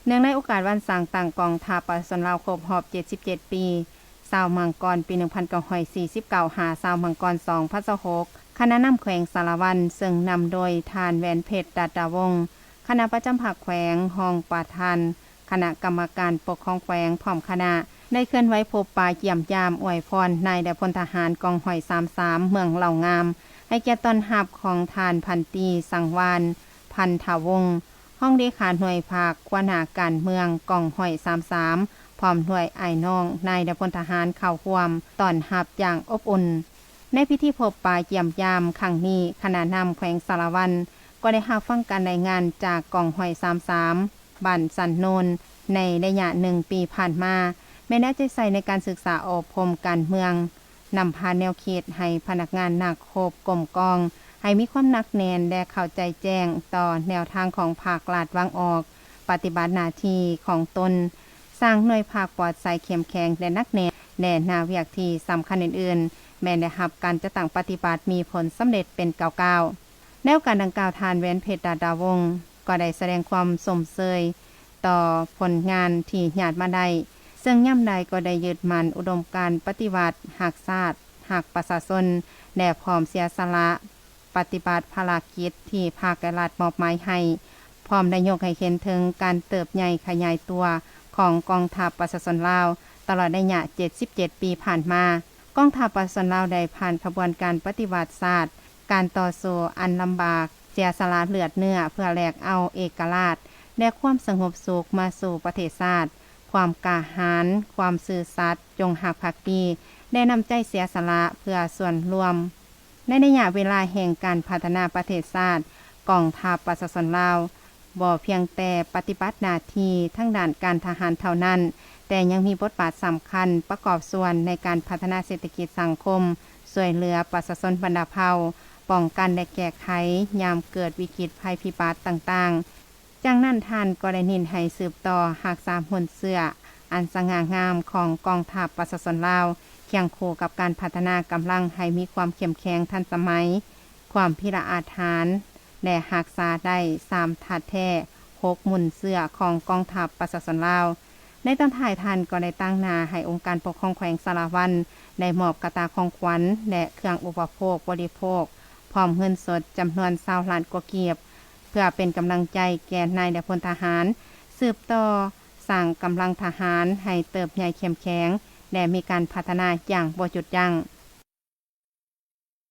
ເນື່ອງໃນໂອກາດວັນສ້າງຕັ້ງກອງທັບປະຊາຊົນລາວຄົບຮອບເຈັດສິບເຈັດປີ ຊາວມັງກອນ ປີໜຶ່ງພັນເກົ້າຮ້ອຍສີ່ສິບເກົ້າ ຫາ ຊາວມັງກອນ ສອງພັນຊາວຫົກ ຄະນະນຳແຂວງສາລະວັນ ເຊິ່ງນຳໂດຍທ່ານ ແຫວນເພັດ ດາດດາວົງ ຄະນະປະຈຳພັກແຂວງ, ຮອງປະທານຄະນະກຳມະການປົກຄອງແຂວງ ພ້ອມຄະນະ ໄດ້ເຄື່ອນໄຫວພົບປະຢ້ຽມຢາມອວຍພອນນາຍ ແລະ ພົນທະຫານກອງຮ້ອຍສາມສາມ ເມືອງເລົ່າງາມ ໃຫ້ກຽດຕ້ອນຮັບຂອງທ່ານ ພັນຕີ ສັງວານ ພັນທະວົງ ຮອງເລຂາໜ່ວຍພັກ, ຫົວໜ້າການເມືອງກອງຮ້ອຍສາມສາມ ພ້ອມດ້ວຍອ້າຍນ້ອງນາຍ ແລະ ພົນທະຫານເຂົ້າຮ່ວມຕ້ອນຮັບຢ່າງອົບອຸ່ນ. ໃນພິທີພົບປະຢ້ຽມຢາມຄັ້ງນີ້, ຄະນະນຳແຂວງສາລະວັນ ກໍໄດ້ຮັບຟັງການລາຍງານຈາກກອງຮ້ອຍສາມສາມ ບ້ານສັນໂນນ ໃນໄລຍະໜຶ່ງປີຜ່ານມາ ແມ່ນເອົາໃຈໃສ່ໃນການສຶກສາອົບຮົມການເມືອງ, ນຳພາແນວຄິດໃຫ້ພະນັກງານນັກຮົບກົມກອງ ໃຫ້ມີຄວາມໜັກແໜ້ນ ແລະ ເຂົ້າໃຈແຈ້ງຕໍ່ແນວທາງຂອງພັກລັດວາງອອກ, ປະຕິບັດໜ້າທີ່ຂອງຕົນ, ສ້າງໜ່ວຍພັກປອດໃສເຂັ້ມແຂງ ແລະ ໜັກແໜ້ນ ແລະ ໜ້າວຽກທີ່ສຳຄັນອື່ນໆ ແມ່ນໄດ້ຮັບການຈັດຕັ້ງປະຕິບັດມີຜົນສຳເລັດເປັນກ້າວໆ. ໃນໂອກາດດັ່ງກ່າວ, ທ່ານ ແຫວນເພັດ ດາດດາວົງ ກໍໄດ້ສະແດງຄວາມຊົມເຊີຍຕໍ່ຜົນງານທີ່ຍາດມາໄດ້, ເຊິ່ງຍາມໃດກໍໄດ້ຍຶດໝັ້ນອຸດົມການປະຕິວັດ, ຮັກຊາດ, ຮັກປະຊາຊົນ ແລະ ພ້ອມເສຍສະຫຼະປະຕິບັດພາລະກິດທີ່ພັກ ແລະ ລັດມອບໝາຍໃຫ້, ພ້ອມໄດ້ຍົກໃຫ້ເຫັນເຖິງການເຕີບໃຫຍ່ຂະຫຍາຍຕົວຂອງກອງທັບປະຊາຊົນລາວ ຕະຫຼອດໄລຍະເຈັດສິບເຈັດປີຜ່ານມາ. ກອງທັບປະຊາຊົນລາວໄດ້ຜ່ານຂະບວນການປະຕິວັດຊາດ, ການຕໍ່ສູ້ອັນລຳບາກ, ເສຍສະຫຼະເລືອດເນື້ອເພື່ອແລກເອົາເອກະລາດ ແລະ ຄວາມສະຫງົບສຸກມາສູ່ປະເທດຊາດ, ຄວາມກ້າຫານ, ຄວາມຊື່ສັດ, ຈົງຮັກພັກດີ ແລະ ນ້ຳໃຈເສຍສະຫຼະເພື່ອສ່ວນລວມ. ໃນໄລຍະເວລາແຫ່ງການພັດທະນາປະເທດຊາດ, ກອງທັບປະຊາຊົນລາວ ບໍ່ພຽງແຕ່ປະຕິບັດໜ້າທີ່ທາງດ້ານການທະຫານເທົ່ານັ້ນ, ແຕ່ຍັງມີບົດບາດສຳຄັນປະກອບສ່ວນໃນການພັດທະນາເສດຖະກິດສັງຄົມ, ຊ່ວຍເຫຼືອປະຊາຊົນບັນດາເຜົ່າ, ປ້ອງກັນ ແລະ ແກ້ໄຂຍາມເກີດວິກິດໄພພິບັດຕ່າງໆ. ຈາກນັ້ນທ່ານກໍໄດ້ເນັ້ນໃຫ້ສືບຕໍ່ຮັກສາມູນເຊື້ອອັນສະຫງ່າງາມຂອງກອງທັບປະຊາຊົນລາວ, ຄຽງຄູ່ກັບການພັດທະນາກຳລັງໃຫ້ມີຄວາມເຂັ້ມແຂງທັນສະໄໝ, ຄວາມພິລະອາດຫານ ແລະ ຮັກສາໄດ້ສາມທາດແທ້, ຫົກມູນເຊື້ອຂອງກອງທັບປະຊາຊົນລາວ. ໃນຕອນທ້າຍທ່ານກໍໄດ້ຕາງໜ້າໃຫ້ອົງການປົກຄອງແຂວງສາລະວັນ ໄດ້ມອບກະຕ່າຂອງຂວັນ ແລະ ເຄື່ອງອຸປະໂພກບໍລິໂພກ ພ້ອມເງິນສົດຈຳນວນຊາວລ້ານກວ່າກີບ ເພື່ອເປັນກຳລັງໃຈແກ່ນາຍ ແລະ ພົນທະຫານ ສືບຕໍ່ສ້າງກຳລັງທະຫານໃຫ້ເຕີບໃຫຍ່ເຂັ້ມແຂງ ແລະ ມີການພັດທະນາຢ່າງບໍ່ຢຸດຢັ້ງ.